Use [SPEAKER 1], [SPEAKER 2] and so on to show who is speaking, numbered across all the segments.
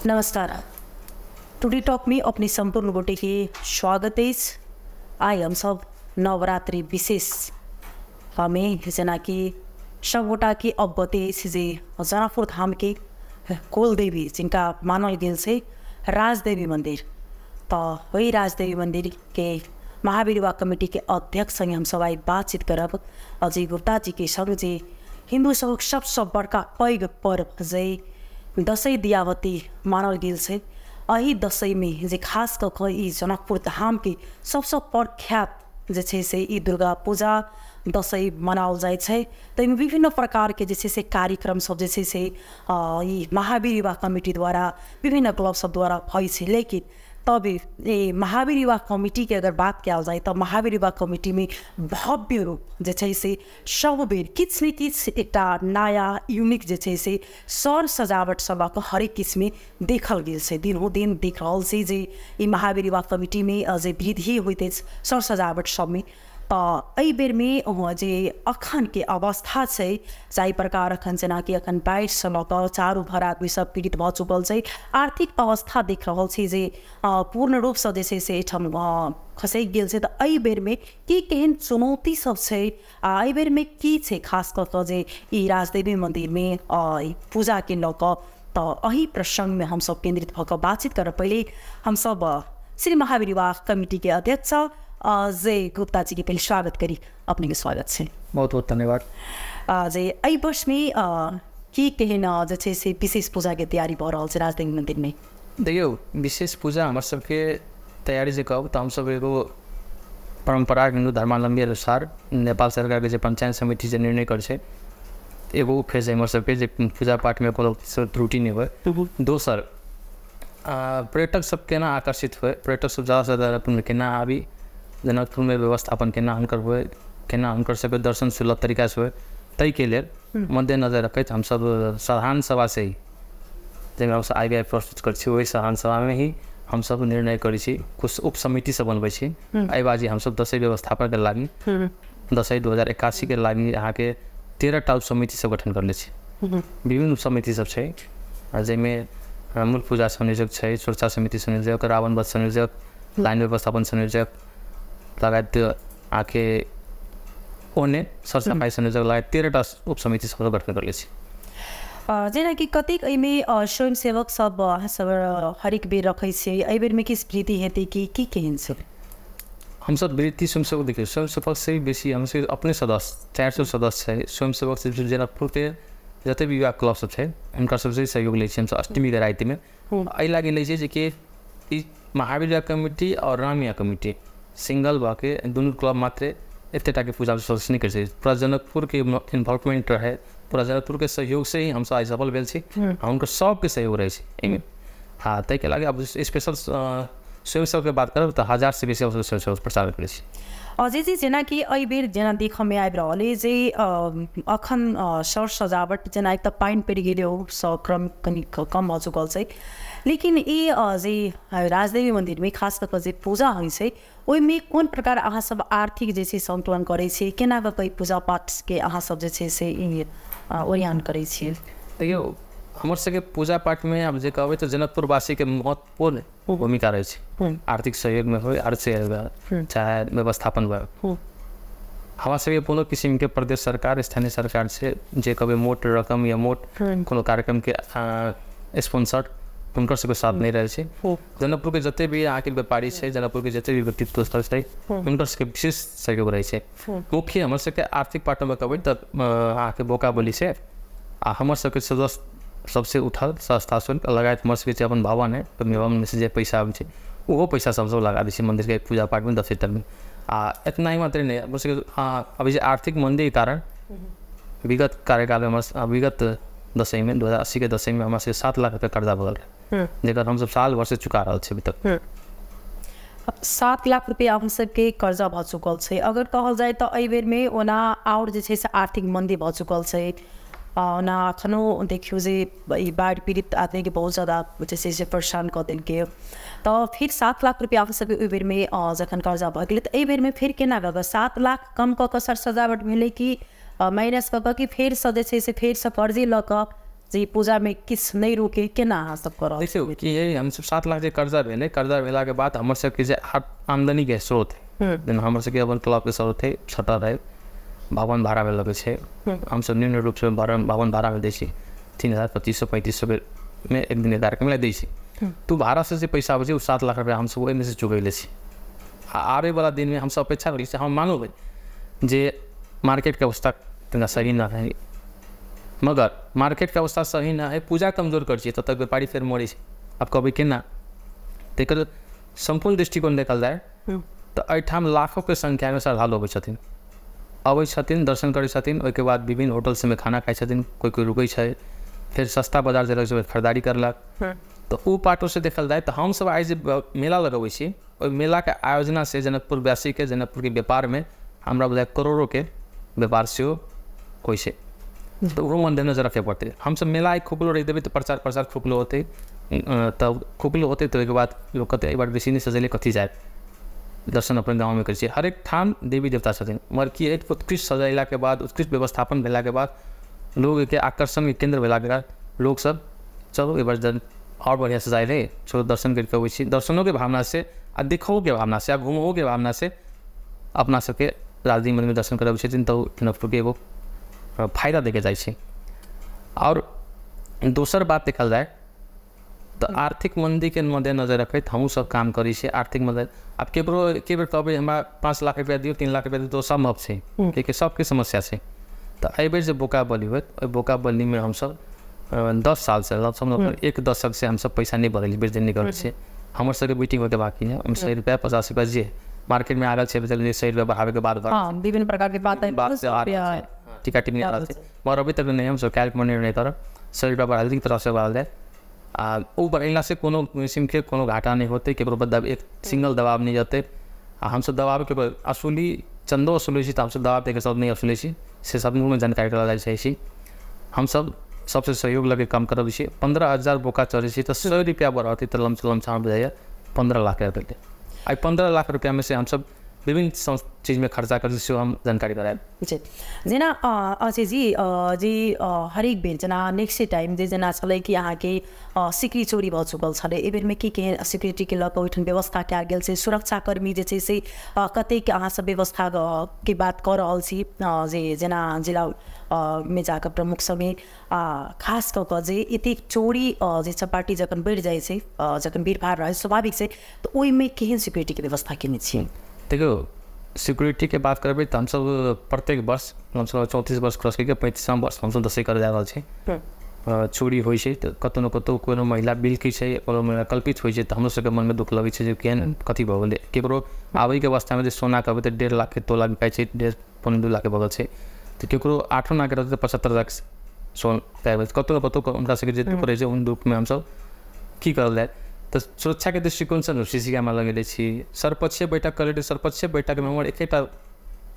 [SPEAKER 1] नमस्कार, today talk में अपने सम्पूर्ण गोटे के स्वागत अछि। आइ हम सब नवरात्रि विशेष हमें जेनाकि सब गोटा के अवगत अछि जे जनकपुर धाम के कुलदेवी जिनका मानल गेल छै राजदेवी मंदिर, तो वही राजदेवी मंदिर के महावीर युवा कमेटी के अध्यक्ष संगे हम सब आइ बातचीत करब अजय गुप्ता जी के संग, जे हिंदू सबक सबसँ बड़का पैघ पर्व जे दसैँ दियावती मानल गेल छै, एहि दसैँमे जे खास कऽ कऽ ई जनकपुर धामके सबसँ प्रख्यात जे छै से ई दुर्गा पूजा दसैँ मनाओल जाइ छै। ताहिमे विभिन्न प्रकारके जे छै से कार्यक्रम सब जे छै से ई महावीर युवा कमिटी द्वारा विभिन्न क्लब सब द्वारा होइ छै। लेकिन तब ये महावीर युवा कमिटी के अगर बात कयल जाय तऽ महावीर युवा कमिटी में भव्य रूप जे छै से सब बेर किछु ने किछु एकटा नया यूनिक जे छै से सर सजावट सब लऽ कऽ हरेक किसिममे देखल गेल छै। दिनों दिन देख रहल छी जे ई महावीर युवा कमिटी में जे वृद्धि होइत अछि सर सजावट सबमे। तऽ एहि बेरमे जे अखनके अवस्था छै जाहि प्रकार अखन जेनाकि अखन बाढ़िसँ लऽ कऽ चारू भर आदमी सब पीड़ित भऽ चुकल छै, आर्थिक अवस्था देख रहल छी जे पूर्ण रूपसँ जे छै से एहिठाम खसकि गेल छै। तऽ एहि बेरमे की केहन चुनौती सब छै आ एहि बेरमे की छै खास कऽ कऽ जे ई राजदेवी मन्दिरमे पूजाके लऽ कऽ, तऽ एहि प्रसङ्गमे हमसब केन्द्रित भऽ कऽ बातचीत करब। पहिले हमसब श्री महावीर युवा कमिटीके अध्यक्ष अजय गुप्ता जी के पहले स्वागत करी। अपने के स्वागत है।
[SPEAKER 2] बहुत बहुत धन्यवाद।
[SPEAKER 1] जे एहि वर्ष में की केहन जे छै से विशेष पूजा के तैयारी भऽ रहल छै राजदेवी मंदिर में?
[SPEAKER 2] देखियौ, विशेष पूजा हमर सबके तैयारी जे कहब तऽ हमसब एगो परम्परा हिन्दू धर्मावलम्बी अनुसार नेपाल सरकार के जे पंचायत समिति जे निर्णय करै छै एगो फेज है हमर सबके जे पूजा पाठ में कोनो त्रुटि नहि होइ। दोसर, पर्यटक सब केना आकर्षित होइ, पर्यटक सब ज़्यादा से ज़्यादा केना आबी, जनकपुरमे व्यवस्थापन केना हुनकर होइ, केना हुनकर सबके दर्शन सुलभ तरीकासँ होइ, ताहिके लेल मद्देनजर रखैत हमसब साधारण सभासँ ही जाहिमे हमसब आइ आइ प्रस्तुत करै छी ओहि साधारण सभामे ही हमसब निर्णय करै छी, कुछ उप समिति सब बनबै छी। एहि बाजी हमसब दसैँ व्यवस्थापनके लागि दसैँ 2081 के लागि अहाँके 13टा उप समिति सब गठन करले छी। विभिन्न उप समिति सब छै जाहिमे मूल पूजा संयोजक छै, सुरक्षा समिति संयोजक, रावण वध संयोजक, लाइन व्यवस्थापन संयोजक लगायत अहाँके ओने सरसफाइ संयोजक लगायत 13टा उप समिति सब गठन करले छी।
[SPEAKER 1] जेनाकि कतेक एहिमे स्वयंसेवक सब अहाँ सब हरेक बेर रखै छियै, एहि बेरमे किछु वृद्धि हेतै कि की केहन छै?
[SPEAKER 2] हमसब वृद्धि स्वयंसेवक देखियौ, स्वयंसेवक से बेसी हमसब अपने सदस्य 400 सदस्य छै। स्वयंसेवक से जनकपुरके जते भी युवा क्लब सब छै हुनकर सबसे सहयोग लै छी हमसब अष्टमीके रातिमे। एहि लागि लै छियै जेकि ई महावीर युवा कमिटी और राम युवा कमिटी सिंगल भऽ के दुनू क्लब मात्रे एतेक टाके पूजा सदस्य नहि करै छै। पूरा जनकपुरके इन्वॉल्वमेंट रहै, पूरा जनकपुरके सहयोग से ही हमसब आइ सफल भेल छी, हुनकर सबके सहयोग रहै छै एहिमे। हाँ, ताहिके लागि आब स्पेशल स्वयंसेवकके बात करब तऽ 1000 से बेसी हमसब स्वयंसेवक प्रचार करै छी।
[SPEAKER 1] अजय जी, जेनाकि एहि बेर जेना देखऽमे आबि रहल अइ जे अखन सर सजावट जेना एक तऽ पानि पड़ि गेलै ओसँ क्रम कनि कम भऽ चुकल छै, लेकिन ई जे राजदेवी मन्दिरमे खास कऽ कऽ जे पूजा होइ छै ओहिमे कोन प्रकार अहाँ सब आर्थिक जे छै सन्तुलन करै छियै, केना कऽ कऽ ई पूजा पाठके अहाँ सब जे छै से ई ओरियान करै छियै?
[SPEAKER 2] देखियौ, हमर सबके पूजा पाठमे आब जे कहबै तऽ जनकपुरवासीके महत्वपूर्ण भूमिका रहै छै। आर्थिक सहयोगमे होइ, आर्थिक चाहे व्यवस्थापन होइ, हमरा सबके कोनो किसिमके प्रदेश सरकार स्थानीय सरकार से जे कहबै मोट रकम या मोट कोनो कार्यक्रमके स्पॉन्सर हुनकर सबके साथ नहि रहै छै। जनकपुरके जते भी अहाँके व्यापारी छै, जनकपुरके जते भी व्यक्तित्व छै हुनकर सबके विशेष सहयोग रहै छै। मुख्य हमर सबके आर्थिक पाठमे कहबै तऽ अहाँके बोका बोली छै आ हमर सबके सदस्य सबसे उठल संस्था शुल्क लगायत हमर सबके जे अपन भवन है तऽ भवनमे से जे पैसा आबै छै ओहो पैसा सब लगा दै छै मन्दिरके पूजा पाठमे दसैँ तकमे। आ एतना ही मात्रे नहि, हमर सबके अभी जे आर्थिक मन्दीके कारण विगत कार्यकालमे हमर विगत दसैँमे 2080 के दसैँमे हमरा सबके 7 लाख रुपया कर्जा भऽ गेल रहै, जकर हमसब साल भरिसँ चुका रहल छी अभी तक।
[SPEAKER 1] 7 लाख रुपया हम सबके कर्जा भऽ चुकल छै। अगर कहल जाय तऽ एहि बेरमे ओना आओर जे छै से आर्थिक मन्दी भऽ चुकल छै। ओना अखनो देखियौ जे ई बाढ़ि पीड़ित आदमीके बहुत ज़्यादा जे छै से परेशान कऽ देलकै, तऽ फिर 7 लाख रुपया अहाँ सबके ओहि बेरमे जखन कर्जा भऽ गेलै तऽ एहि बेरमे फेर केना कऽ कऽ 7 लाख कम कऽ कऽ सर सजावट भेलै कि माइनस कऽ कऽ कि फेरसँ जे छै से फेरसँ कर्जे लऽ कऽ जे पूजामे किछु नहि रुके, केना अहाँ सब कऽ रहल?
[SPEAKER 2] देखियौ कि है, हमसब 7 लाख जे कर्जा भेलै, कर्जा भेलाके बाद हमर सबके जे आमदनीके स्रोत है, जेना हमर सबके अपन क्लबके स्रोत है, शटर है, भवन भाड़ामे लगै छै। हमसब निम्न रूपसँ भवन भाड़ामे दै छी 3000, 2500, 3500 मे एक दिन कार्यक्रम दै छी। तऽ भाड़ासँ जे पैसा अबै छै ओ 7 लाख रुपया हमसब ओहिमे से चुकैले छी। आ आबैवला दिनमे हमसब अपेक्षा करै छी, हम मानबै जे मार्केटके अवस्था तनिका सही न है, मगर मार्केटके अवस्था सही न है, पूजा कमजोर करै छियै तब तक व्यापारी फेर मरै छै। आब कहबै केना? तकर सम्पूर्ण दृष्टिकोण देखल जाय तऽ एहिठाम लाखोके संख्यामे श्रद्धालु अबै छथिन, अबै छथिन, दर्शन करै छथिन, ओहिके बाद विभिन्न होटल सबमे खाना खाइ छथिन, कोइ कोइ रुकै छै, फेर सस्ता बाजार जे रहै छै खरीदारी करलक। तऽ ओ पाटोसँ देखल जाय तऽ हमसब आइ जे मेला लगबै छी, ओहि मेलाके आयोजनासँ जनकपुर वासीके, जनकपुरके व्यापारमे हमरा बुझाइ करोड़ोके व्यापार सेहो होइ छै। तऽ ओहो मद्देनजर रखै पड़तै। हमसब मेला आइ खुपलो रहि देबै तऽ प्रचार प्रसार खुपलो होतै, तब खुपलो होतै तऽ ओहिके बाद लोक कहतै एहि बार बेसी नहि सजेलै, कथी जायब, दर्शन अपन गाँवमे करै छियै। हरेक ठाम देवी देवता छथिन, मगर की है उत्कृष्ट सजेलाके बाद, उत्कृष्ट व्यवस्थापन भेलाके बाद, लोकके आकर्षणके केन्द्र भेलाके बाद लोकसब चलू एक बार आओर बढ़िआँ सजायल है, चलू दर्शन करिके अबै छी। दर्शनोके भावनासँ आ देखहोके भावनासँ आ घुमहोके भावनासँ अपना सबके राजदीप मन्दिरमे दर्शन करऽ अबै छथिन, तऽ जनकपुरके एगो फायदा देके जाइ छै। आओर दोसर बात देखल जाय तऽ आर्थिक मन्दीके मद्देनजर रखैत हमहूँ सब काम करै छियै। आर्थिक मदद आब केकरो के बेर कहबै हमरा 5 लाख रुपया दियौ, 3 लाख रुपया दियौ, तऽ सम्भव छै, कियाकि सबके समस्या छै। तऽ एहिबेर जे बोका बलि होयत, ओहि बोका बलिमे हमसब 10 सालसँ, लगभग 1 दशकसँ हमसब पैसा नहि बदलि वृद्धि नहि करै छियै। हमर सबके मीटिंग होइके बाकी है, हम 100 रुपया 50 रुपया जे मार्केटमे आ रहल छै 100 रुपया बढ़ाबैके बाद
[SPEAKER 1] विभिन्न प्रकारके बात
[SPEAKER 2] टीका टिप्पणी आ रहल छै, मगर अभी तक नहि हमसब काल्हि निर्णय करब 100 रुपया बढ़ायल कि 50 रुपया बढ़ायल जाय। आ ओ बढ़ेलासँ कोनो किसिमके कोनो घाटा नहि होतै, केकरो पर एक सिंगल दबाव नहि जेतै। आ हमसब दबावके असूली चन्दो वसूलै छी तऽ हमसब दबाव दैके सब नहि वसूलै छी, से सब जानकारी करल जाइ चाहै छी। हमसब सबसँ सहयोग लऽके काम करबै छी। 15,000 बोका चढ़ै छी तऽ 100 रुपया बढ़तै तऽ लमसम बुझाइए 15 लाख रुपया भेटतै। आइ 15 लाख रुपयामे से हमसब विभिन्न चीजमे खर्चा करै छी, सेहो हम जानकारी करायब।
[SPEAKER 1] जी, जेना अजय जी, जे हरेक बेर जेना नेक्स्ट टाइम जे जेना छलै कि अहाँके सिकरी चोरी भऽ चुकल छलै, एहि बेरमे की केहन सिक्योरिटीके लऽ कऽ ओहिठाम व्यवस्था कयल गेल छै? सुरक्षाकर्मी जे छै से कतेक अहाँसब व्यवस्थाके बात कऽ रहल छी जे जेना जिला मे जाकऽ प्रमुख समेत, खास कऽ कऽ जे एतेक चोरी जे चपाटी जखन बढ़ि जाइ छै, जखन भीड़भाड़ रहै स्वाभाविक छै, तऽ ओहिमे केहन सिक्योरिटीके व्यवस्था केने छियै?
[SPEAKER 2] देखियौ, सिक्योरिटीके बात करबै तऽ हमसब प्रत्येक वर्ष, हमसब 34 वर्ष क्रॉस करिके 35 वर्ष हमसब दसैँ करऽ जा रहल छी। चोरी होइ छै तऽ कतहु ने कतहु कोनो महिला बिलकै छै, कोनो महिला कल्पित होइ छै, तऽ हमरो सबके मनमे दुःख लगै छै जे केहन कथी भऽ गेलै। केकरो आबैके अवस्थामे जे सोना कहबै तऽ 1.5 लाखके तोला बिकाइ छै, 1.5 1.75 लाखके भऽ गेल छै, तऽ केकरो 8 आनाके रहतै तऽ 75 लाख सोन पाबै। कतहु ने कतहु हुनका सबके जे दुःख रहै छै, उन दुःखमे हमसब की करल जाय। तऽ सुरक्षाके दृष्टिकोणसँ सी सी कैमरा लगेले छी। सर्वपक्षीय बैठक करै, सर्वपक्षीय बैठकमे हमर एकेटा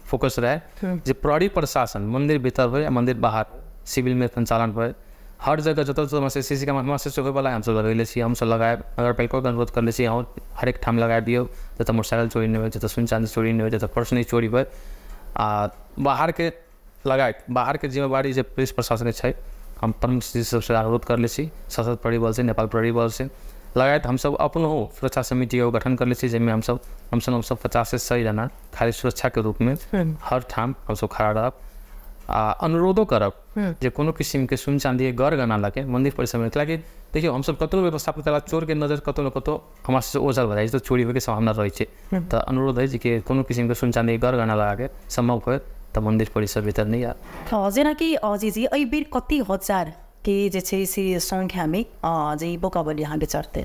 [SPEAKER 2] फोकस रहै जे प्रहरी प्रशासन मन्दिर भीतर होइ या मन्दिर बाहर सिविलमे सञ्चालन होइ, हर जगह जतऽ जतऽ सी सी कैमरा हमरा सबसँ होइवला हमसब लगेले छी। हमसब लगायब, नगरपालिकाके अनुरोध करले छी अहूँ हरेक ठाम लगा दियौ, जतऽ मोटरसाइकिल चोरी नहि होइ, जतऽ सोन चाँदी चोरी नहि होइ, जतऽ पर्स नहि चोरी होइ। आ बाहरके लगायत बाहरके जिम्मेवारी जे पुलिस प्रशासनके छै, हम प्रमुख सबसँ अनुरोध करले छी, सशस्त्र प्रहरी बल से, नेपाल प्रहरी बल से लगायत हमसब अपनो सुरक्षा समितिके गठन करले छी, जाहिमे हमसब कमसँ कम सब 50 से 100 जना खाली सुरक्षाके रूपमे हर ठाम हमसब खड़ा रहब। आ अनुरोधो करब जे कोनो किसिमके सोन चाँदीके गर गहना लऽके मन्दिर परिसरमे, कियाकि देखियौ हमसब कतहु व्यवस्थापन कयला चोरके नजर कतहु ने कतहु हमरा सबसँ ओझल भऽ जाइ छै, तऽ चोरी होइके सम्भावना रहै छै। तऽ अनुरोध है जे कि कोनो किसिमके सोन चाँदीके गर गहना लगाके सम्भव होय तऽ मन्दिर परिसर भीतर नहि आयब।
[SPEAKER 1] जेनाकि अजय जी, एहि बेर कति हजार के जे छै से संख्यामे जे बोका बलि अहाँके चढ़तै?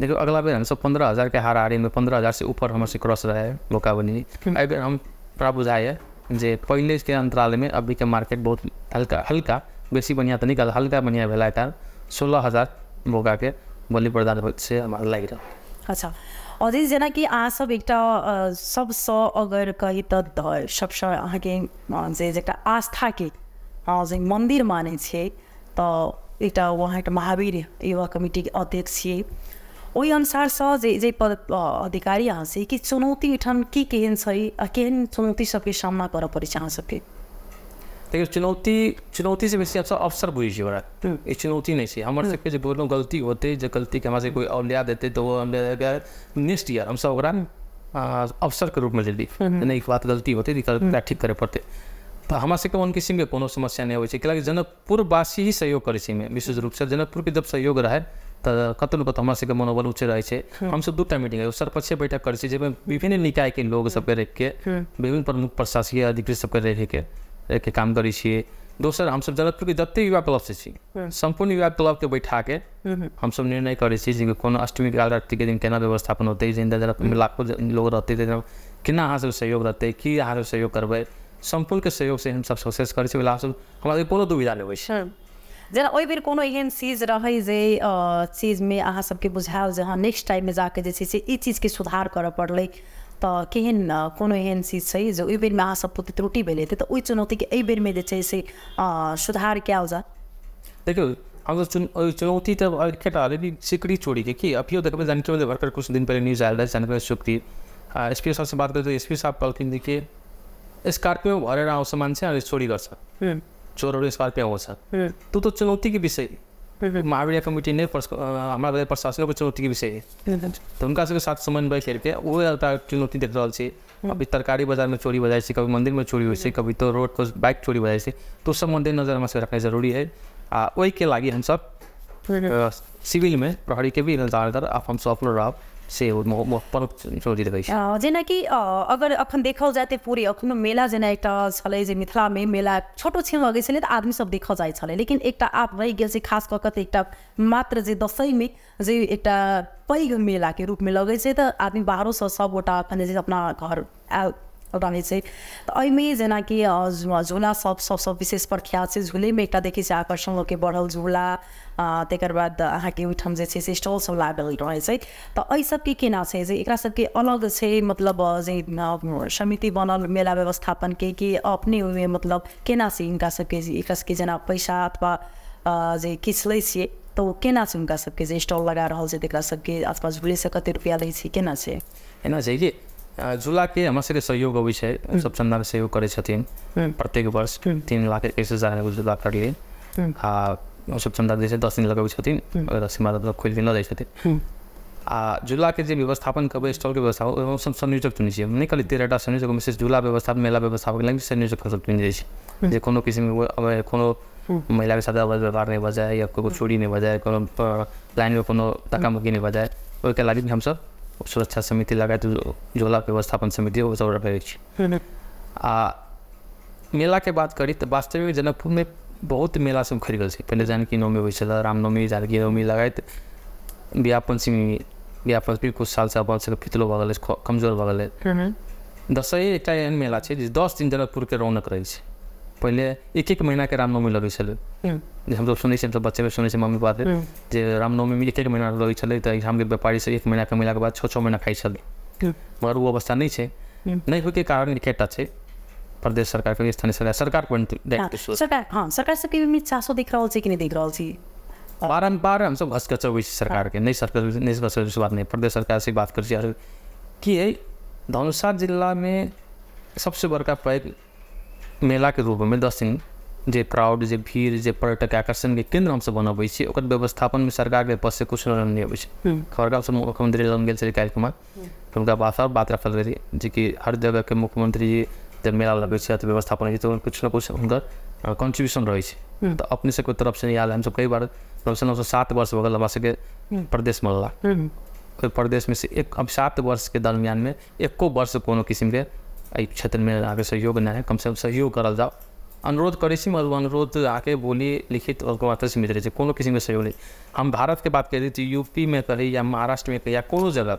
[SPEAKER 2] देखियौ, अगला बेर हमसब 15,000 के हाराहारीमे 15,000 से ऊपर हमर से क्रॉस रहै बोका बलि। एहि बेर हम हमरा बुझाइए जे पहिलेके अन्तरालमे अभीके मार्केट बहुत हल्का हल्का बेसी बढ़िआँ तऽ नहि, हल्का बढ़िआँ भेला कारण 16,000 बोकाके बलि प्रदान होइत से हमरा लागि रहल।
[SPEAKER 1] अच्छा अजय, जेनाकि अहाँसब एकटा सबसँ अगर कही तऽ सबसँ अहाँके जे एकटा आस्थाके जे मन्दिर मानै छियै, तऽ एकटा वहाँ एकटा महावीर युवा कमिटीके अध्यक्ष छियै, ओहि अनुसारसँ जे जे पद अधिकारी अहाँ से कि चुनौती एहिठाम की केहन छै आ केहन चुनौती सबके सामना करऽ पड़ै छै अहाँ सबके?
[SPEAKER 2] देखियौ, चुनौती से बेसी हमसब अवसर बुझै छियै ओकरा। ई चुनौती नहि छै हमर सबके। जे कोनो गलती होतै, जे गलतीके हमरा सबके कोइ और लिया देतै, तऽ ओ नेक्स्ट ईयर हमसब ओकरा अवसरके रूपमे लेली, नहि ई बात गलती होतै, एकरा ठीक करै पड़तै। तऽ हमरा सबके ओहन किसिमके कोनो समस्या नहि होइ छै, कैलाकि जनकपुरवासी ही सहयोग करै छै एहिमे। विशेष रूपसँ जनकपुरके जब सहयोग रहै तऽ कतौ ने कतौ हमरा सबके मनोबल ऊँचे रहै छै। हमसब 2टा मीटिंग सर्वपक्षीय बैठक करै छी, जाहिमे विभिन्न निकायके लोग सबके राखिके, विभिन्न प्रमुख प्रशासकीय अधिकृत सबके राखिके काम करै छियै। दोसर, हमसब जनकपुरके जते युवा क्लब से छी, सम्पूर्ण युवा क्लबके बैठाके हमसब निर्णय करै छी जे कोनो अष्टमी कालरात्रिके दिन केना व्यवस्थापन होतै, जनकपुरमे लाखो लोग रहतै, केना अहाँ सब सहयोग रहतै, की अहाँ सब सहयोग करबै। सम्पूर्णके सहयोग से हमसब सक्सेस करै छी। हमरा कोनो दुविधा नहि होइ छै।
[SPEAKER 1] जेना ओहि बेर कोनो एहन चीज रहै जे चीजमे अहाँ सबके बुझायल जे हँ नेक्स्ट टाइममे जाके जे छै से ई चीजके सुधार करऽ पड़लै, तऽ केहन कोनो एहन चीज छै जे ओहि बेरमे अहाँ सब प्रति त्रुटि भेल हेतै, तऽ ओहि चुनौतीके एहि बेरमे जे छै से सुधार कयल जाय?
[SPEAKER 2] देखियौ, हमसब चुनौती तऽ एकेटा सिकड़ी चोरीके की अभियो देखबै जानकी भरकर कुछ दिन पहिले न्यूज आयल रहै जानकी सुक्ति। एस पी साहबसँ बात करै तऽ एस पी साहब कहलखिन जे कि स्कॉर्पियो भरेर आउँछ मान्छे अनि चोरी गर्छ, चोरहरू स्कॉर्पियो आउँछ। त्यो त चुनौतीके विषय, महावीर कमिटी नै हमरा प्रशासनको चुनौतीके विषय है। तऽ हुनका सबके साथ समन्वय करिके ओ एउटा चुनौती देख रहल छी। अभी तरकारी बजारमे चोरी भऽ जाइ छै, कभी मन्दिरमे चोरी होइ छै, कभी तो रोड पर बाइक चोरी भऽ जाइ छै, तऽ सब मद्देनजर हमरा सबके रखनाइ जरूरी है। आ ओहिके लागि हमसब सिविलमे प्रहरीके भी हमसब अपनो रहब से चुनौती देखै छी।
[SPEAKER 1] जेनाकि अगर अखन देखल जाय तऽ पूरे अखनो मेला जेना एकटा छलै जे मिथिलामे मेला छोटो छिन लगै छलै तऽ आदमी सब देखऽ जाइ छलै, लेकिन एकटा आब रहि गेल छै खास कऽ कऽ तऽ एकटा मात्र जे दसैँमे जे एकटा पैघ मेलाके रूपमे लगै छै तऽ आदमी बाहरोसँ सबगोटा अखन जे अपना घर आयल रहै छै। तऽ एहिमे जेनाकि झूला सब सबसँ विशेष प्रख्यात छै। झूलेमे एकटा देखै छियै आकर्षण लोकके बढ़ल झूला, तकर बाद अहाँके ओहिठाम जे छै से स्टॉल सब लागल रहै छै। तऽ एहि सबके केना छै जे एकरा सबके अलग छै, मतलब जे समिति बनल मेला व्यवस्थापनके कि अपने ओहिमे मतलब केना छै हिनका सबके, एकरा सबके जेना पैसा अथवा जे किछु लै छियै तऽ ओ केना छै हुनका सबके जे स्टॉल लगा रहल छै तकरा सबके अथवा झूलेसँ कते रुपैआ लै छै, केना छै?
[SPEAKER 2] एना छै कि झूलाके हमरा सबके सहयोग अबै छै, सब चन्दाके सहयोग करै छथिन। प्रत्येक वर्ष 3,21,000 एगो झूला खरीदलियै आ ओसब चन्दा दै छै, 10 दिन लगबै छथिन, 10 दिन खोलि लऽ जाइ छथिन। आ झूलाके जे व्यवस्थापन करबै, स्टॉलके व्यवस्थापन, ओहिमे हमसब संयोजक चुनै छियै। नहि कहली 13टा संयोजक, ओहिमे से झूला व्यवस्थापन मेला व्यवस्थापन लागि संयोजक हमसब चुनि जाइ छी, जे कोनो किसिमके कोनो महिलाके साथ अभद्र व्यवहार नहि भऽ जाय या कोनो चोरी नहि भऽ जाय, कोनो लाइनमे कोनो धक्का-मुक्की नहि भऽ जाय, ओहिके लागि हमसब सुरक्षा समिति लगायत झूला व्यवस्थापन समिति ओ सब रखै छी। आ मेलाके बात करी तऽ वास्तविक जनकपुरमे बहुत मेला सब उखड़ि गेल छै। पहिले जानकी नवमी होइ छलै, रामनवमी, जानकी नवमी लगायत बियाह पंचमी, बियाह पंचमी कुछ सालसँ अपन सबके फितलो भऽ गेलै, कमजोर भऽ गेलै। दसैँ एकटा एहन मेला छै जे 10 दिन जनकपुरके रौनक रहै छै। पहिले 1-1 महीनाके रामनवमी लगै छलै, जे हमसब सुनै छियै, हमसब बच्चेमे सुनै छियै मम्मी पापाके जे रामनवमीमे 1-1 महीना लगै छलै, तऽ एहिठामके व्यापारी सब 1 महीना कमेलाके बाद 6-6 महीना खाइ छलै। मगर ओ अवस्था नहि छै। नहि होइके कारण एकेटा छै, प्रदेश सरकारके स्थानीय सरकार सरकार।
[SPEAKER 1] हाँ, सरकार सबके भी चासो देख रहल छै कि नहि देख रहल छी?
[SPEAKER 2] बारम्बार हमसब घसकचबै छी सरकारके, नहि सरकार नहि घसकचबै बात नहि, प्रदेश सरकारसँ बात करै छी। की है धनुषा जिलामे सबसँ बड़का पैघ मेलाके रूपमे 10 दिन जे क्राउड, जे भीड़, जे पर्यटक आकर्षणके केन्द्र हमसब बनबै छी, ओकर व्यवस्थापनमे सरकारके पक्षसँ किछु नहि अबै छै। खबरका हमसब मुख्यमंत्री लग गेल छलै काल्हि कुमार, हुनका बात बात रखल रहै जेकि हर जगहके मुख्यमंत्री जी जब मेला लगै छै तऽ व्यवस्थापन होइ छै तऽ किछु ने किछु हुनकर कॉन्ट्रीब्यूशन रहै छै। तऽ अपने सबके तरफसँ नहि आयल। हमसब कई बार कमसँ कम 7 वर्ष भऽ गेल हमरा सबके प्रदेश बनला, ओहि प्रदेशमे से एक अब 7 वर्षके दरमियानमे एको वर्ष कोनो किसिमके एहि क्षेत्रमे अहाँके सहयोग नहि है। कमसँ कम सहयोग करल जाओ, अनुरोध करै छी, मगर अनुरोध आके बोली लिखित और मात्र सीमित रहै छै, कोनो किसिमके सहयोग नहि। हम भारतके बात करी तऽ यूपीमे करी या महाराष्ट्रमे करी या कोनो जगह,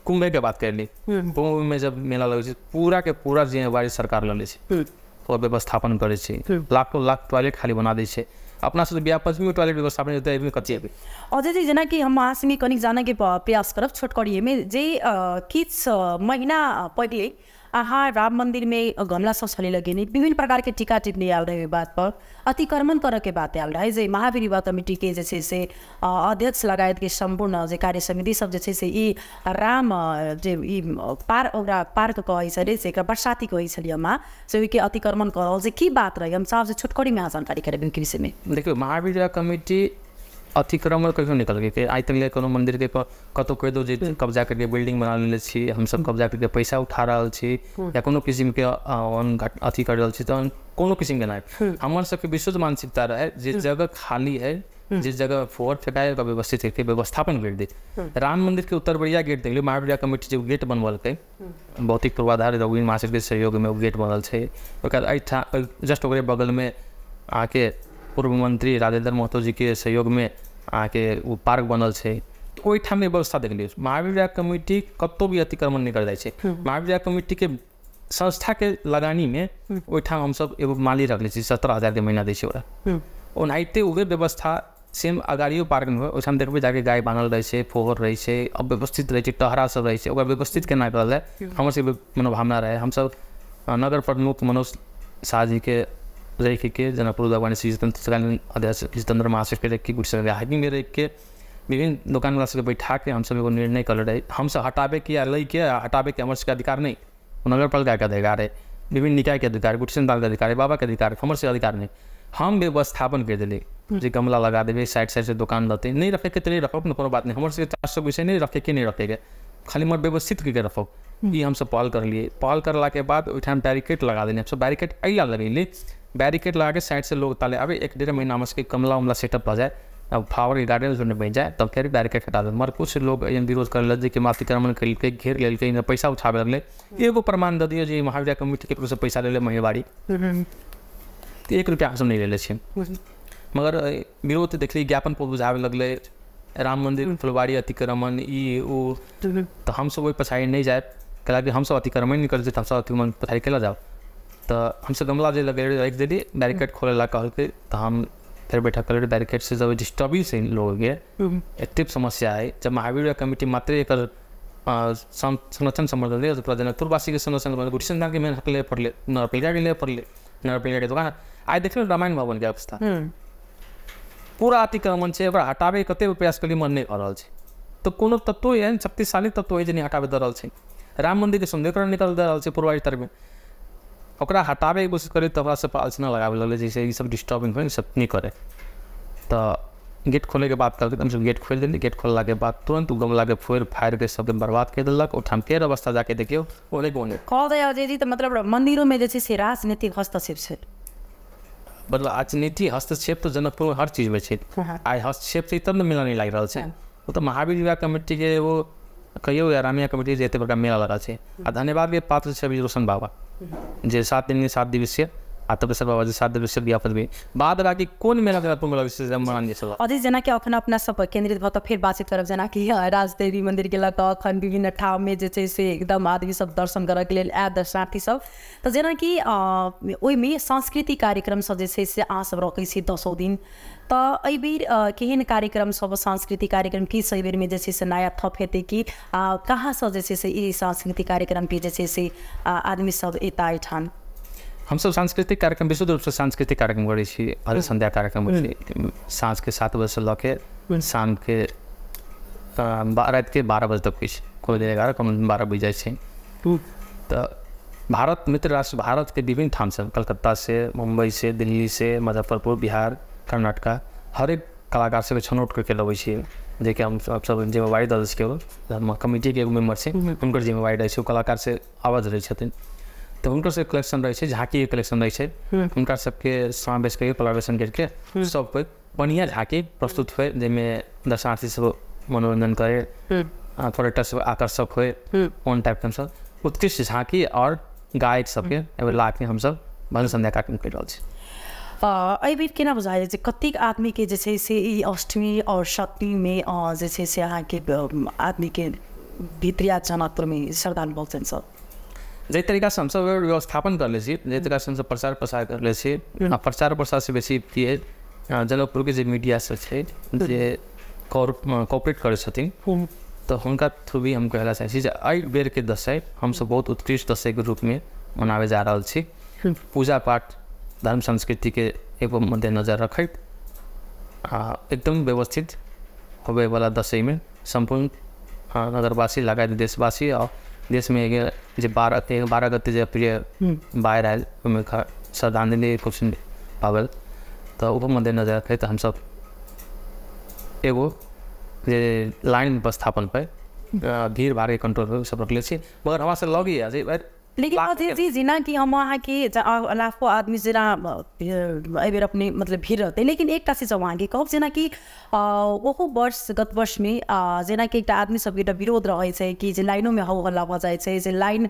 [SPEAKER 2] कुम्भेके बात करली, कुम्भमे जब मेला लगै छै पूरा के पूरा जिम्मेवारी सरकार लऽ लै छै और व्यवस्थापन करै छै, लाखों लाख टॉयलेट खाली बना दै छै। अपना सब बियाह पंचमी टॉयलेट व्यवस्थापन हेतै एहिमे कथी हेबै?
[SPEAKER 1] अजय जी, जेनाकि हम अहाँ संगे कनिक जानऽके प्रयास करब छोटकरीमे जे किछु महिना पहिले अहाँ राम मंदिर में गमला सब छले लगेने विभिन्न प्रकार के टीका टिप्पणी आयल रहे बात पर, अतिक्रमण करऽ के बात आयल रहे जे महावीर युवा कमिटी के जे छै से अध्यक्ष लगायत के सम्पूर्ण जे कार्य समिति सब जे छै से ई राम जे ई पार ओकरा पार्क कहै छलै से एकरा बरसाती कहै छलियै हम, से ओहिके अतिक्रमण करल जे की बात रहे, हम साफ से छोटकरी में जानकारी करेबै के विषय में।
[SPEAKER 2] देखियौ, महावीर युवा कमिटी अतिक्रमण कहियो निकल के आइ तक कोनो मंदिर के कतौ कहि दो जे कब्जा करके बिल्डिंग बना लेने छी, हमसब कब्जा करके पैसा उठा रहल छी या कोनो किसिमके अथी कर रहल छी, तहन कोनो किसिमके नहि। हमर सबके विशुद्ध मानसिकता रहे जे जगह खाली है, जिस जगह फोर फेकाय ओकरा व्यवस्थित करके व्यवस्थापन कर दे। राम मंदिर के उत्तरबरिया गेट देखलियै, महावीर कमिटी जे गेट बनबलकै भौतिक पूर्वाधार रघुवीर महाशय के सहयोग में ओ गेट बनल छै। ओकर एहिठाम जस्ट ओकरे बगलमे अहाँके पूर्व मंत्री राजेंद्र महतो जी के सहयोग में अहाँके ओ पार्क बनल छै। ओहिठाम व्यवस्था देखलियै। महावीर कमिटी कतहु भी अतिक्रमण नहि कर जाइ छै। महावीर कमिटी के संस्था के लगानी में ओहिठाम हमसब एगो माली रखले छी, 17,000 के महीना दै छै ओकरा। ओनाहिते उहे व्यवस्था सेम अगाड़ियो पार्क में ओहिठाम देखबै जाके गाय बान्हल रहै छै, फोहर रहै छै, अव्यवस्थित रहै छै, टहरा सब रहै छै। ओकरा व्यवस्थित केना करल जाय हमर सबके मनोभावना रहै। हमसब नगर प्रमुख मनोज शाह जी के रखि के जनकपुर बागवानी श्री जितेंद्र अध्यक्ष जितेंद्र महाशय के रखि के में रखि के विभिन्न दोकानवला सबके बैठा के हमसब एगो निर्णय करले रही। हमसब हटाबे के या लै के हटाबे के हमर सबके अधिकार नहीं, नगर पालिका के अधिकार है, विभिन्न निकाय के अधिकार, गुटसेन दाल के अधिकार है, बाबा के अधिकार, हमर सबके अधिकार नहीं। हम व्यवस्थापन कर दिली जे गमला लगा देबै, साइड साइड से दोकान रहतै, नहीं रखे के तो रखो, कोनो बात नहीं, हमर सबके 400 विषय नहीं रखे के नहीं रखे के, खाली हमर व्यवस्थित करके रखो। ई हमसब पहल करलियै। पहल करला के बाद ओहिठाम बैरिकेड लगा देलियै। हमसब बैरिकेड एहि लगेली, बैरिकेड लगा के साइड से लोग ताले आबे 1-1.5 महीना हमर सबके गमला उमला सेटअप भऽ जाए, अब फ्लावर गार्डन जो बनि जाए तब फेर बैरिकेड हटा देल। मगर कुछ लोग एहन विरोध करे लगलै कि अतिक्रमण केलकै, घेर लेलकै, पैसा उठाबे लगलै। एगो प्रमाण दऽ दियौ जे महावीर कमिटी केकरो से पैसा लेले महिवारी, 1 रुपया हमसब नहि लेले छियै। मगर विरोध देखली, ज्ञापन पत्र बुझाबे लगलै, राम मंदिर फुलवारी अतिक्रमण ई ओ, तऽ हमसब ओहि पछाड़ी नहि जायब, कैलाकि हमसब अतिक्रमण नहि करै छी, तऽ हमसब अतिक्रमण पछाड़ी केला जाउ। तऽ हमसब गमला जे लगेले राखि देली, बैरिकेड खोले ला कहलकै, तऽ हम फेर बैठक करले। बैरिकेड से जब डिस्टर्बिंग लोगके एतेक समस्या है, जब महावीर कमिटी मात्र एकर संरक्षण संवर्धन दे, जनकपुरवासीके संरक्षण गुटसेन के मेन हक ले पड़ले, नगरपालिका के ले पड़ले, नगरपालिका के दोकान आइ देखियौ रामायण भवन के अवस्था पूरा अतिक्रमण छै, ओकरा हटाबै कते प्रयास करी मन नहि भऽ रहल छै। तऽ कोनो तत्व एहन शक्तिशाली तत्व है जे नहि हटाबै दऽ रहल छै। राम मंदिर के सौंदर्यकरण निकल दऽ रहल छै पूर्वारी तरफ, ओकरा हटाबैके कोशिश करी तऽ ओकरा सब आलोचना लगाबै लगलै जैसे ई सब डिस्टर्बिंग होइ, सब नहि करे। तऽ गेट खोलैके बात करलकै, हमसब गेट खोलि देलियै। गेट खोललाके बाद तुरंत ओ गमलाके फोड़ि फाड़िके सबके बर्बाद करि देलक। ओहिठाम फेर अवस्था जाके देखियौ ओने ओने
[SPEAKER 1] कहल जाय अजय जी। तऽ मतलब मंदिरोमे जे छै से राजनीतिक हस्तक्षेप छै।
[SPEAKER 2] मतलब राजनीति हस्तक्षेप तऽ जनकपुरमे हर चीजमे छै। आइ हस्तक्षेप छै तब ने मेला नहि लागि रहल छै। ओ तऽ महावीर युवा कमिटीके एगो कहियौ या रामिया कमिटी जे एते बड़का मेला लगल छै। आ धन्यवादके पात्र छै अभी रोशन बाबा जे 7 दिन 7 दिवसीय आ तपेश्वर बाबा जे 7 दिवसीय विद्यापति भी बाद बाकी कोन मेला जनकपुरमे लगै छै मान जे सब।
[SPEAKER 1] अजय जेनाकि अखन अपना सब केन्द्रित भऽ तऽ फेर बातचीत करब, जेनाकि राजदेवी मंदिर के लऽ कऽ अखन विभिन्न ठाममे जे छै से एकदम आदमी सब दर्शन करऽके लेल आयत दर्शनार्थी सब। तऽ जेनाकि ओहिमे सांस्कृतिक कार्यक्रम सब जे छै से अहाँ सब रखै छी 10 दिन, तऽ एहिबेर केहन कार्यक्रम सब सांस्कृतिक कार्यक्रम की एहि बेरमे जे छै से नया थप हेतै कि कहाँसँ जे छै से ई सांस्कृतिक कार्यक्रमके जे छै से आदमी सब एता एहिठाम?
[SPEAKER 2] हमसब सांस्कृतिक कार्यक्रम विशुद्ध रूपसँ सांस्कृतिक कार्यक्रम करै छी। हर संध्या कार्यक्रम होइ छै साँझके 7 बजेसँ लऽ के शामके रातिके 12 बजे तक होइ छै। कोइ दिन 11 कोनो दिन 12 बजि जाइ छै। तऽ भारत मित्र राष्ट्र भारतके विभिन्न ठामसँ, कलकत्ता से, मुम्बई से, दिल्ली से, मुजफ्फरपुर, बिहार, कर्नाटका, हरेक कलाकार सबके छनौट करके लबै छियै, जेकि हम सब जिम्मेवारी दऽ दै छियै। कमिटीके एगो मेम्बर छै, हुनकर जिम्मेवारी रहै छै, ओ कलाकार से आवाज रहै छथिन, तऽ हुनकर सबके कलेक्शन रहै छै, झाँकीके कलेक्शन रहै छै, हुनका सबके समावेश करके कोलाबरेशन करके सब कोइ बढ़िआँ झाँकी प्रस्तुत होइ, जाहिमे दर्शनार्थी सब मनोरञ्जन करे, पर्यटक सब आकर्षक होइ, ओहन टाइपके हमसब उत्कृष्ट झाँकी आओर गायक सबके एहिबेर लाके हमसब भजन सन्ध्या कार्यक्रम करि रहल छी।
[SPEAKER 1] एहिबेर केना बुझाइ छै कतेक आदमीके जे छै से ई अष्टमी आओर सप्तमीमे जे छै से अहाँके आदमीके भित्रिया जनकपुरमे श्रद्धालु भक्तजन सब?
[SPEAKER 2] जाहि तरीकासँ हमसब व्यवस्थापन करले छी, जाहि तरीकासँ हमसब प्रचार प्रसार करले छी, आ प्रचार प्रसारसँ बेसी की है जनकपुरके जे मीडिया सब छै जे कोऑपरेट करै छथिन, तऽ हुनका थ्रू भी हम कहै लए चाहै छी जे एहि बेरके दसैँ हमसब बहुत उत्कृष्ट दसैँके रूपमे मनाबै जा रहल छी। पूजा पाठ धर्म संस्कृतिके एगो मद्देनजर रखैत आ एकदम व्यवस्थित होबेवला दसैँमे सम्पूर्ण नगरवासी लगायत देशवासी और देशमे जे 12 गते जे प्रिय बाढ़ि आयल ओहिमे श्रद्धांजलि कुछ पावल, तऽ ओहो मद्देनजर रखैत हमसब एगो जे लाइन व्यवस्थापन पर भीड़ भाड़के कंट्रोल पर सब रखले छी। मगर हमरा से लगैए जे
[SPEAKER 1] लेकिन अजय जी जेनाकि हम अहाँके लाखों आदमी जेना एहिबेर अपने मतलब भीड़ रहतै, लेकिन एकटा चीज हम अहाँके कहब जेनाकि ओहो वर्ष गत वर्षमे जेनाकि एकटा आदमी सबके एकटा विरोध रहै छै कि जे लाइनोमे हौ हल्ला भऽ जाइ छै, जे लाइन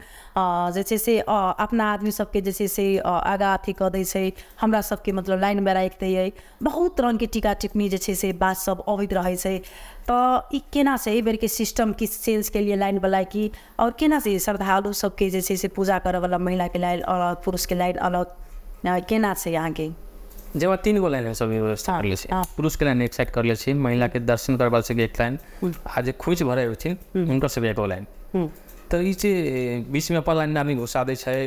[SPEAKER 1] जे छै से अपना आदमी सबके जे छै से आगाँ अथी कऽ दै छै, हमरा सबके मतलब लाइनमे राखि दैयै, बहुत रङ्गके टीका टिप्पणी जे छै से बात सब अबैत रहै छै। तऽ ई केना छै एहिबेरके सिस्टम किछु चेंज केलियै लाइनवला की, आओर केना छै श्रद्धालु सबके जे छै से पूजा करऽवला महिलाके लाइन अलग, पुरुषके लाइन अलग, केना छै अहाँके?
[SPEAKER 2] जाहिमे 3 गो लाइन सब व्यवस्था करले छी। पुरुषके लाइन एक साइड करले छी, महिलाके दर्शन करबा सबके एक लाइन, आ जे खोइछ भरै होथिन हुनकर सबके एगो लाइन। तऽ ई जे बीचमे अपन लाइन आदमी घुसा दै छै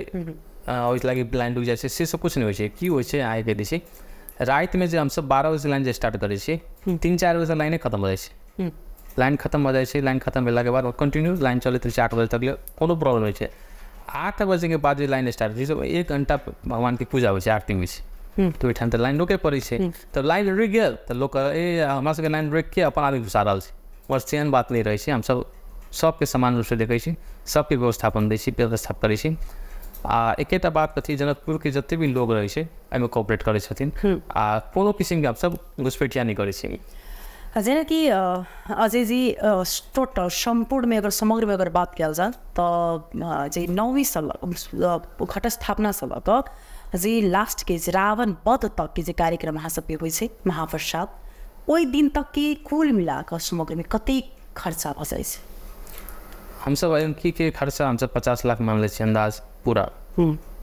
[SPEAKER 2] ओहि लागि लाइन रुकि जाइ छै, से सब कुछ नहि होइ छै। की होइ छै अहाँके दै छै रातिमे जे हमसब 12 बजे लाइन जे स्टार्ट करै छी, 3-4 बजे लाइने खतम भऽ जाइ छै। लाइन खतम भऽ जाइ छै, लाइन खतम भेलाके बाद कंटिन्यू लाइन चलैत रहै छै 8 बजे तक, कोनो प्रॉब्लम होइ छै। 8 बजेके बाद जे लाइन स्टार्ट होइ छै, 1 घण्टा भगवानके पूजा होइ छै, आरती होइ छै, तऽ ओहिठाम तऽ लाइन रोकै पड़ै छै। तऽ लाइन रुकि गेल तऽ लोक ए हमरा सबके लाइन रोकिके अपन आदमी घुसा रहल छै, बस तेहन बात नहि रहै छै। हमसब सबके समान रूपसँ देखै छी, सबके व्यवस्थापन दै छी, व्यवस्था करै छी। आ एकेटा बात कथी, जनकपुरके जते भी लोग रहै छै एहिमे कोऑपरेट करै छथिन आ कोनो किसिमके हमसब घुसपैठिया नहि करै छी।
[SPEAKER 1] जेनाकि अजय जी टोटल सम्पूर्णमे अगर समग्रमे अगर बात कयल जाय तऽ जे नौवीसँ घटस्थापनासँ लऽ कऽ जे लास्टके जे रावण वध तकके जे कार्यक्रम अहाँ सबके होइ छै महाप्रसाद, ओहि दिन तकके कुल मिलाकऽ समग्रमे कतेक खर्चा भऽ जाइ छै?
[SPEAKER 2] हमसब के खर्चा हमसब 50 लाख मान लै छी अन्दाज पूरा,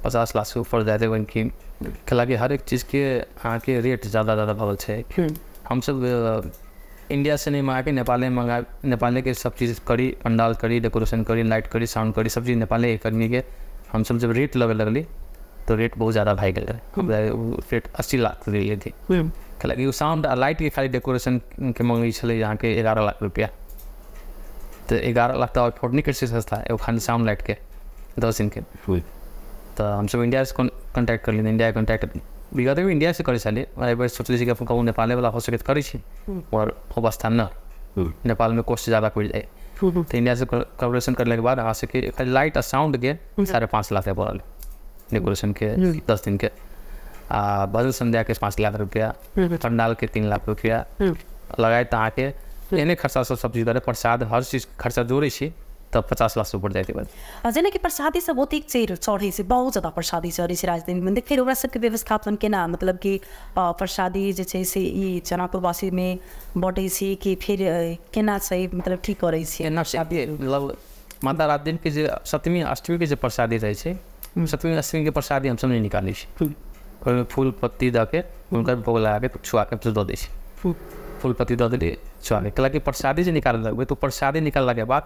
[SPEAKER 2] 50 लाखसँ ऊपर जाय देबै कि कैलाकि हरेक चीजके अहाँके रेट ज़्यादा ज़्यादा भऽ गेल छै। हमसब इंडिया से नहीं मंगा के नेपाले मंगा, नेपाले के सब चीज़ करी, पंडाल करी, डेकोरेशन करी, लाइट करी, साउंड करी, सब चीज़ नेपाले करनी के हमसब जब रेट लगे लगली तो रेट बहुत ज़्यादा भाई गए, रेट 80 लाख दिए थी। कैलाकि साउंड आ लाइट के खाली डेकोरेशन के मंगै छलै अहाँके 11 लाख रुपया, तो 11 लाख तो अफोर्ड नहीं कर सकै संस्था एगो खाली साउंड लाइट के 10 दिन के। तो हमसब इंडिया से कॉन्टैक्ट कर ली, इंडिया कॉन्टैक्ट विगत भी इंडिया से करै छलियै, एहि बेर सोचले छी कि अपन कहूँ नेपालेवला हो सके तऽ करै छी, और अवस्था न नेपालमे कॉस्ट ज़्यादा पड़ि जाइ, तऽ इंडिया से कोलैबोरेशन करलाके बाद अहाँ सबके खाली लाइट आ साउंड के 5.5 लाख पड़ल डेकोरेशन के 10 दिन के, आ भजन संध्या के 5 लाख रुपया, पंडाल के 3 लाख रुपया लगायत अहाँके एहने खर्चा सब सब चीज प्रसाद हर चीज खर्चा जोड़ै छी तब 50 लाख से ऊपर जाइते बाद।
[SPEAKER 1] जेनाकि प्रसादी सब ओतेक चढ़ै छै, बहुत ज़्यादा प्रसादी चढ़ै छै राजधानी मन्दिर, फेर ओकरा सबके व्यवस्थापन केना, मतलब कि प्रसादी जे छै से ई जनकपुरवासीमे बँटै छी कि फेर केना छै, मतलब की करै छी?
[SPEAKER 2] मतलब माता राजदेव के जे सप्तमी अष्टमी के जे प्रसादी रहै छै, सप्तमी अष्टमी के प्रसादी हमसब नहि निकालै छी, ओहिमे फूल पत्ती दऽ के हुनकर भोग लगाके छुआके हमसब दऽ दै छी, फूल पत्ती दऽ देली छुआके, कैलाकि प्रसादी जे निकालऽ लगबै तऽ प्रसादी निकाललाके बाद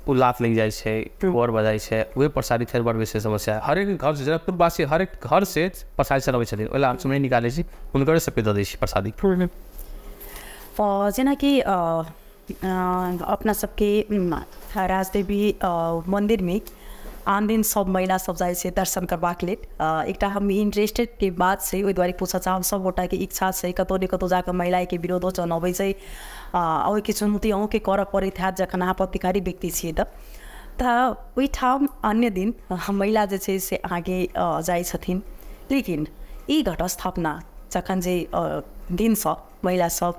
[SPEAKER 2] ओ लात लागि जाइ छै, गोर भऽ जाइ छै, उहे प्रसादी फेर बढ़बै से समस्या। हरेक घर से जनकपुरवासी हरेक घर से प्रसादी चढ़बै छथिन, ओहि लए हमसब नहि निकालै छी, हुनकरे सबके दऽ दै छी प्रसादी।
[SPEAKER 1] जेनाकि अपना सबके राजदेवी मन्दिरमे आन दिन सब महिला सब जाइ छै दर्शन करबाक लेल, एकटा हम इंटरेस्टेड के बात छै ओहि दुआरे पूछऽ चाहब, सब गोटाके इच्छा छै कतहु ने कतहु जाकऽ महिलाके विरोधो जनबै छै, ओहिके चुनौती अहूँके करऽ पड़ैत हैत जखन अहाँ पदाधिकारी व्यक्ति छियै तऽ ओहिठाम अन्य दिन महिला जे छै से अहाँके जाइ छथिन, लेकिन ई घटस्थापना जखन जे दिनसँ महिला सब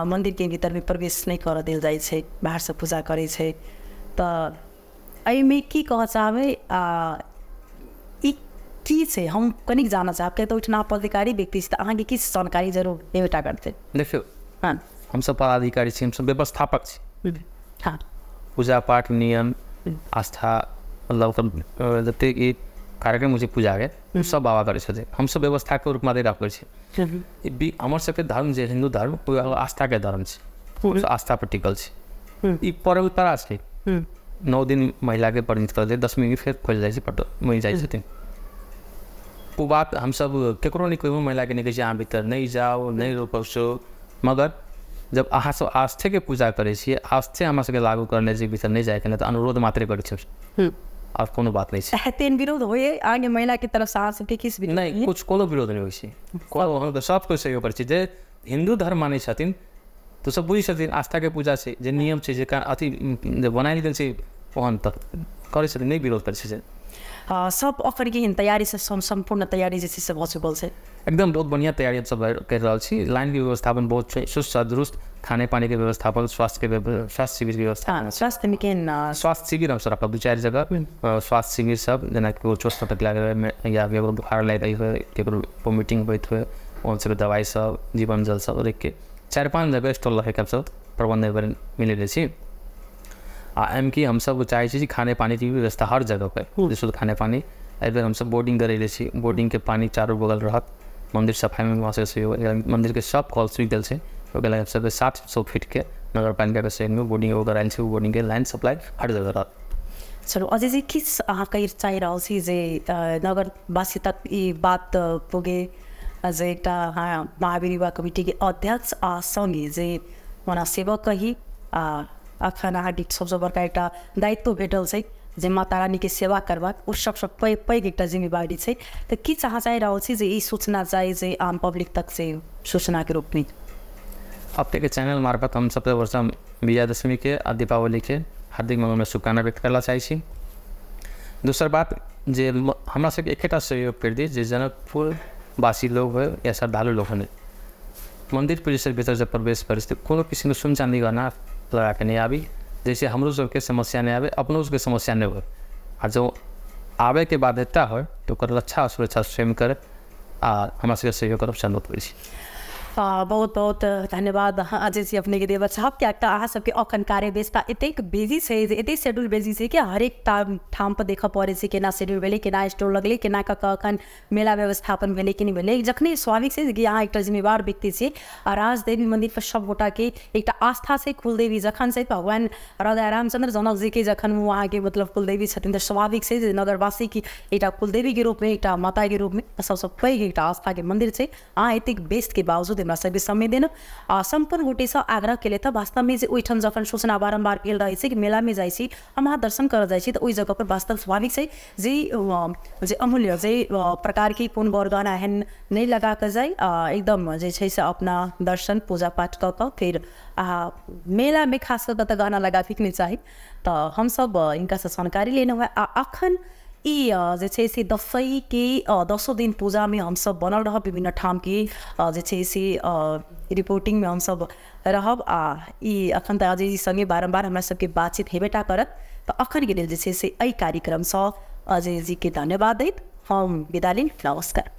[SPEAKER 1] मन्दिरके भीतरमे प्रवेश नहि करऽ देल जाइ छै, बाहरसँ पूजा करै छै, तऽ एहिमे की कहऽ चाहबै, ई की छै हम कनिक जानऽ चाहब, किया तऽ ओहिठिना पदाधिकारी व्यक्ति छी तऽ अहाँके किछु जानकारी जरूर हेबेटा करतै।
[SPEAKER 2] देखियौ
[SPEAKER 1] हँ,
[SPEAKER 2] हमसब पदाधिकारी छी, हमसब व्यवस्थापक छी।
[SPEAKER 1] हँ,
[SPEAKER 2] पूजा पाठ नियम आस्था मतलब जतेक ई कार्यक्रम होइ छै पूजाके सब बाबा करै छथिन, हमसब व्यवस्थाके रूपमे राखै छी। हमर सबके धर्म जे हिन्दू धर्म ओ आस्थाके धर्म छै, आस्था पर टिकल छै। ई परम्परा छै। 9 दिन महिलाके वर्जित करल जाइ, 10वीं फेर खोलि जाइ छै, पट मिल जाइ छथिन। ओ बात हमसब केकरो नहि कोइ महिलाके नहि कहै छियै अहाँ भीतर नहि जाउ, नहि रोकब सो, मगर जब अहाँ सब आस्थेके पूजा करै छियै, आस्थे हमरा सबके लागू करने छै भीतर नहि जाइके, नहि तऽ अनुरोध मात्रे करै छियै, आओर कोनो बात नहि छै।
[SPEAKER 1] तेहन विरोध होइए अहाँके महिलाके तरफ से अहाँ सबके किछु विरोध?
[SPEAKER 2] नहि, कुछ कोनो विरोध नहि होइ छै, सब कोइ सहयोग करै छै। जे हिन्दू धर्म मानै छथिन तऽ सब बुझै छथिन आस्थाके पूजा छै, जे नियम छै, जे अथी जे बनायल गेल छै ओहन तऽ करै छथिन, नहि विरोध करै छै।
[SPEAKER 1] सब अखन केहन तैयारी से सम्पूर्ण तैयारी जे छै से भऽ चुकल छै?
[SPEAKER 2] एकदम बहुत बढ़िआँ तैयारी हमसब करि रहल छी। लाइनके व्यवस्थापन बहुत छै, सुस्त दुरुस्त, खाने पानीके व्यवस्थापन, स्वास्थ्यके स्वास्थ्य शिविरके व्यवस्था।
[SPEAKER 1] स्वास्थ्यमे केहन?
[SPEAKER 2] स्वास्थ्य शिविर हमसब राखब 2-4 जगह स्वास्थ्य शिविर सब, जेना केकरो चोट चपट लागल या केकरो बुखार लागि होइ, केकरो वोमिटिंग होइत होइ, ओहन सबके दवाइ सब, जीवन जल सब राखिके 4-5 जगह स्टॉल रखैके हमसब प्रबन्ध मिलेले छी। आ एहिमे कि हमसब चाहै छी खाने पानीके भी व्यवस्था हर जगह पर, शुद्ध खाने पानी। एहिबेर हमसब बोर्डिंग करेले छी, बोर्डिंगके पानी चारू बगल रहत, मन्दिर सफाइमे वहाँ से सहयोग, मन्दिरके सब कल सुखि गेल छै, ओहिके लेल हमसब 700 फीटके नगरपालिकाके सहयोगमे बोर्डिंग एगो करायल छै, ओ बोर्डिंगके लाइन सप्लाई हर जगह रहत।
[SPEAKER 1] चलू अजय जी, किछु अहाँ कहि चाहि रहल छी जे नगरवासी तक ई बात पुगे जे एकटा अहाँ महावीर युवा कमिटीके अध्यक्ष आ सङ्गे जे ओना सेवक कही आ अखन अहाँके सबसँ बड़का एकटा दायित्व भेटल छै जे माता रानीके सेवा करबाक, ओ सबसँ पैघ पैघ एकटा जिम्मेवारी छै, तऽ किछु अहाँ चाहि रहल छी जे ई सूचना चाही जे आम पब्लिक तक से सूचनाके रूपमे?
[SPEAKER 2] अपनेके चैनल मार्फत हम सबसे वर्ष विजयादशमीके आ दीपावलीके हार्दिक मंगलमय शुभकामना व्यक्त करला चाहै छी। दोसर बात जे हमरा सबके एकेटा सहयोग करि दी जे जनकपुरवासी लोग हो या श्रद्धालु लोग हो, मन्दिर परिसर भीतर जब प्रवेश करै छै कोनो किसिमके सुन चाँदी गहना लगा के नहीं आबी, जैसे हमरो सबके समस्या नहीं आबे, अपनो सबके समस्या नहीं हो। आ जो आबे के बाध्यता हो तो ओकर रक्षा सुरक्षा स्वयं करे आ हमरा सबके सहयोग करब अनुरोध करै छी।
[SPEAKER 1] बहुत बहुत धन्यवाद अजय जी अपने के देवर साहब। क्या अहाँ सबके अखन कार्य व्यस्तता एतेक बिजी छै, एतेक शेड्यूल बिजी छै कि हरेक ठाम पर देखऽ पड़ै छै केना शेड्यूल भेलै, केना स्टॉल लगलै, केना कऽ अखन मेला व्यवस्थापन भेलै कि नहि भेलै। जखने स्वाभाविक छै कि अहाँ एकटा जिम्मेवार व्यक्ति छी आ राजदेवी मन्दिर पर सब गोटाके एकटा आस्था छै, कुलदेवी जखन छै भगवान राजा रामचन्द्र जनक जीके जखन अहाँके मतलब कुलदेवी छथिन तऽ स्वाभाविक छै जे नगरवासीके एकटा कुलदेवीके रूपमे, एकटा माताके रूपमे सबसँ पैघ एकटा आस्थाके मन्दिर छै। अहाँ एतेक व्यस्तके बावजूद हमरा सबके समय देना आ सम्पूर्ण गोटेसँ आग्रह केले तऽ वास्तवमे जे ओहिठाम जखन सूचना बारम्बार भेल रहै छै कि मेलामे जाइ छी हम अहाँ दर्शन करऽ जाइ छी तऽ ओहि जगह पर वास्तव स्वाभाविक छै जे जे अमूल्य जे प्रकारके कोन बरगहना एहन नहि लगा कऽ जाइ, एकदम जे छै से अपना दर्शन पूजा पाठ कऽ कऽ फेर मेलामे खास कऽ तऽ गहना लगाबैके नहि चाही। तऽ हमसब हिनकासँ जानकारी लेलहुँ हेँ आ अखन ई जे छै से दसैँके 10 दिन पूजामे हमसब बनल रहब, विभिन्न ठामके जे छै से रिपोर्टिङमे हमसब रहब आ ई अखन तऽ अजय जी सँगे बारम्बार हमरा सबके बातचीत हेबेटा करत। तऽ अखनके लेल जे छै से एहि कार्यक्रमसँ अजय जीके धन्यवाद दैत हम विदा ली। नमस्कार।